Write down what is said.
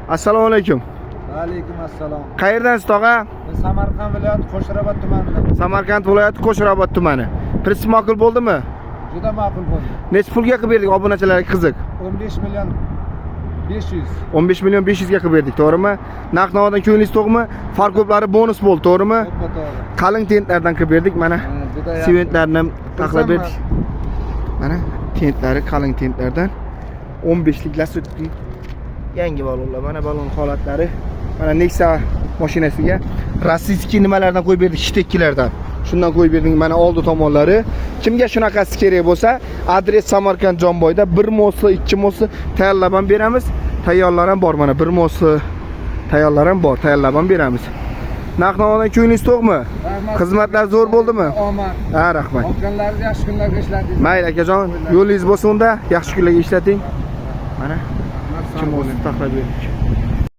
Assalomu alaykum. Alaykum assalom. Qayerdansiz, tog'a? Biz Samarqand viloyati Qo'shrabot tumanidan. Samarqand viloyati Qo'shrabot tumani. Pritsep ma'qul bo'ldimi? Juda ma'qul bo'ldi. Necha pulga qilib berdik, obunachilarga qiziq. 15 million 500. 15 million 500 ga qilib berdik, to'g'rimi? Narx navodan ko'nglingiz to'qmi? Farkoplari bonus bo'ldi, to'g'rimi? To'ppa to'g'ri. Qalin tentlardan qilib berdik, mana. Ha, juda yaxshi. Sventlarni ham taxlab Xursandman. berdik. Mana tentlari qalin tentlardan 15 lik Lacetti yangi balonlar, mana balon holatlari. Mana Nexia mashinasiga российский nimalardan qo'yib berdik, shtekkilardan. Shundan qo'yib berdik mana oldi tomonlari. Kimga shunaqasi kerak bo'lsa, adres Samarqand Jomboyda, bir mosli, ikki mosli tayyorlab ham beramiz. Tayyorlar ham bor, mana bir mosli tayyorlar ham bor, tayyorlab ham beramiz. Narx navodan ko'nglingiz to'qmi? Rahmat. Xizmatlar zo'r bo'ldimi? Omad. Ha, rahmat. Olganlaringiz yaxshi kunlarga ishlatingiz. Mayli akajon, yo'lingiz bo'lsin unda, yaxshi kunlarga ishlating. Mana Rahmat, kim sog' o'zi bo'ling. taxlab berdik.